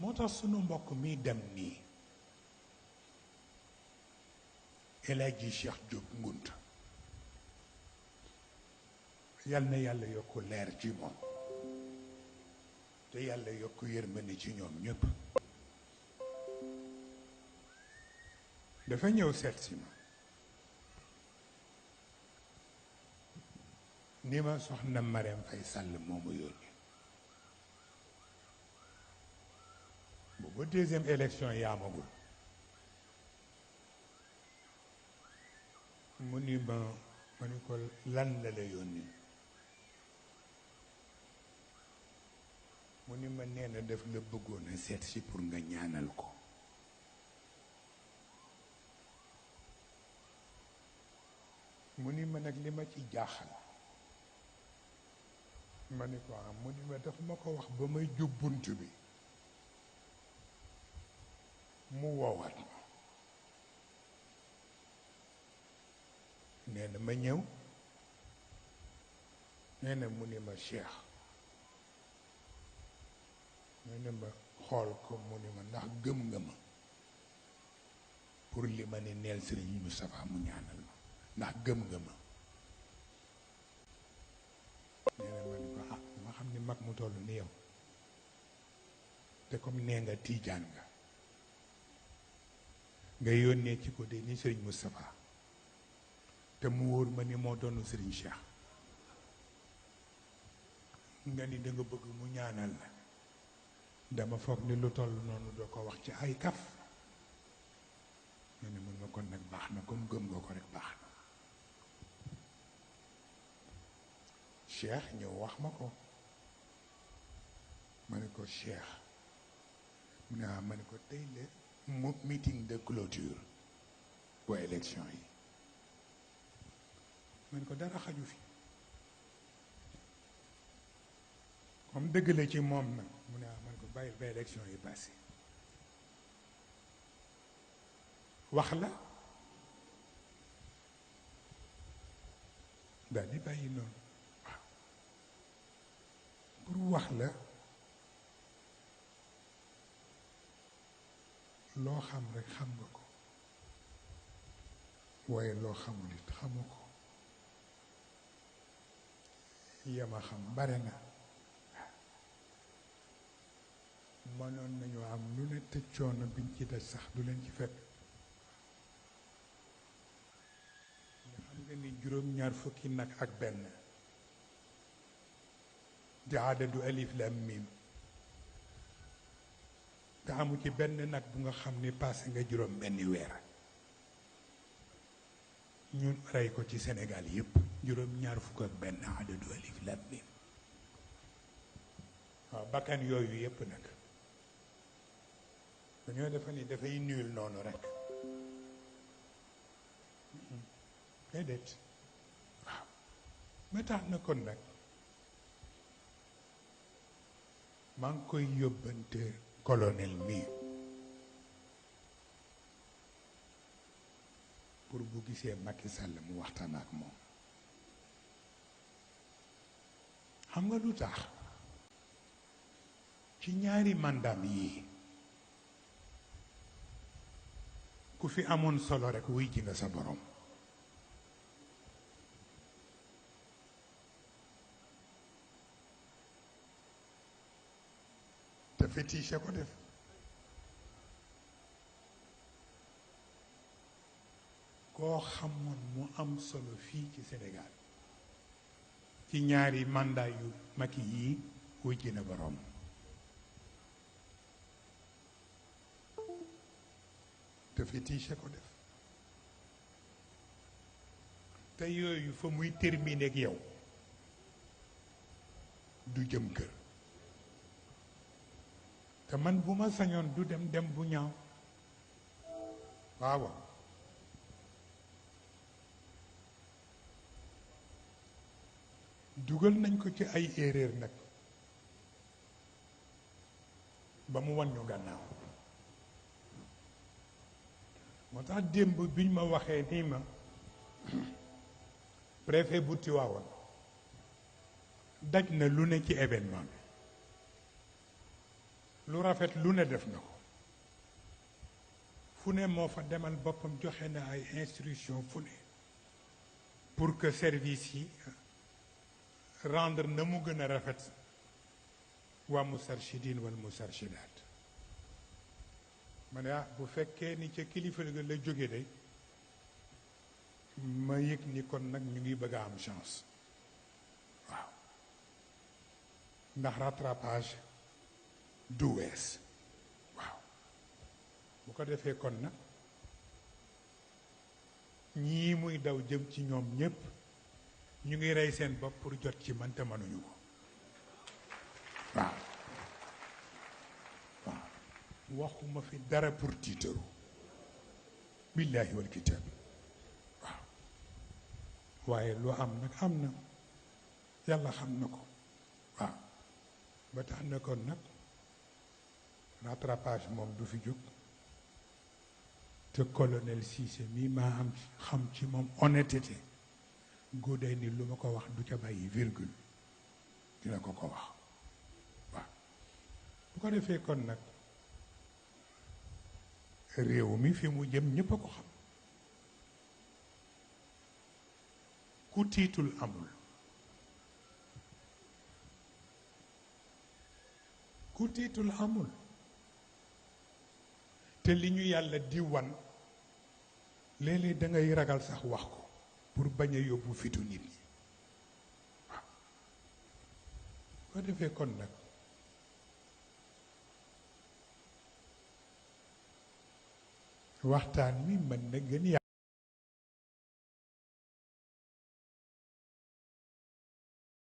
moo tax sunu mbokk mi dem nii El Hadji Cheikh Diop Ngunta yal na yàlla yokk leer ci moom te yàlla yokk yërmande ci ñoom ñépp dafa ñëw seet si ma ni ma soxna Marème Faye Sall moomu yónni booba deuxième élection yaamagul mu ni ma ni ko lan la yónni mu ni ma nee na daf la bëggoon a seet si pour nga ñaanal ko mu ni ma nag li ma ci jaaxal ma ni ko am mu ni ma daf ma ko wax ba may jub bunt bi mu woowaat ma nee na ma ñëw nee na mu ni ma Cheikh nee na ma xool ko mu ni ma ndax gëm nga ma pour li ma ni neel Serigne Moustapha mu ñaanal ma ndax gëm nga ma nee na ma ni ko ma xam ni mag mu toll ni yow te comme nee nga tiijaan nga yónnee ci ko de ni Serigne Moustapha te mu wóor ma ni moo doonu Serigne Cheikh nga ni da nga bëgg mu ñaanal la dama foog ni lu toll noonu doo ko wax ci ay kaf nee na mun ma kon nag baax na comme gëm nga ko rek baax na Cheikh ñëw wax ma ko ma ne ko Cheikh mu ne ma ne ko tey la mu meeting de clôture bu élection yi ma ne ko dara xaju fi comme dëgg la ci moom nag mu ne ma ne ko bàyyil ba élection yi passé wax la daal di bàyyi noonu waaw pour wax la loo xam rek xam nga ko waaye loo xamul it xamu ko yama xam bare na mënoon nañu am lu ne te coono biñ ci des sax du leen ci fekk nga xam nga ni juróom-ñaar fukki nag ak benn di adadu alif lam mim te amu ci benn nag bu nga xam ni passé nga juróom benni weer ñun rey ko ci Sénégal yépp juróom-ñaar fukk ak benn adadu alif lam mim waaw bakkan yooyu yépp nag dañoo defa ni dafay nuyul noonu rek déedéet waaw ma tax na kon nag maa ngi koy yóbbante colonel mii pour bu gisee Macky Sall mu waxtaan ak moom xam nga lu tax ci ñaari mandaam yii ku fi amoon solo rek wuy ji nga sa borom te fétiche ko def koo xamoon mu am solo fii ci Sénégal ci ñaari mandat yu Macky yii wuy ji na borom te fétiche ko def te yooyu fa muy terminer ak yow du jëm kër te man bu ma sañoon du dem bu ñaaw waaw dugal nañ ko ci ay erreur nag ba mu wan ñu gànnaaw moo tax démb biñ ma waxee nii ma préfet bu Tivaouane daj na lu ne ci événement bi lu rafet lu ne def na ko fu ne moo fa demal boppam joxe na ay instruction fu ne pour que service yi rendre na mu gën a rafet waa Moustarchidine wal Moustarchidaat ma ne bu fekkee ni ca kilifa ga la jóge de ma yëg ni kon nag ñu ngi bëgg a am chance waaw ndax rattrapage du wees waaw bu ko defee kon nag ñii muy daw jëm ci ñoom ñépp ñu ngi rey seen bopp pour jot ci man te mënuñu ko waaw waaw waxuma fi dara pour tiitaru billaahi wal kitaabi waaw waaye lu am nag am na yàlla xam na ko waaw ba tax na kon nag rattrapage moom du fi jóg te colonel Cissé mii maa am xam ci moom honnêteté góoday ni lu ma ko wax du ca bàyyi virgule dina ko wax waaw bu ko defee kon nag réew mi fi mu jëm ñépp a ko xam ku tiitul amul ku tiitul amul te li ñu yàlla di wan léeg-léeg da ngay ragal sax wax ko pour bañ a yóbbu fitu nit ñi waaw ko defee kon nag waxtaan mi mën na gën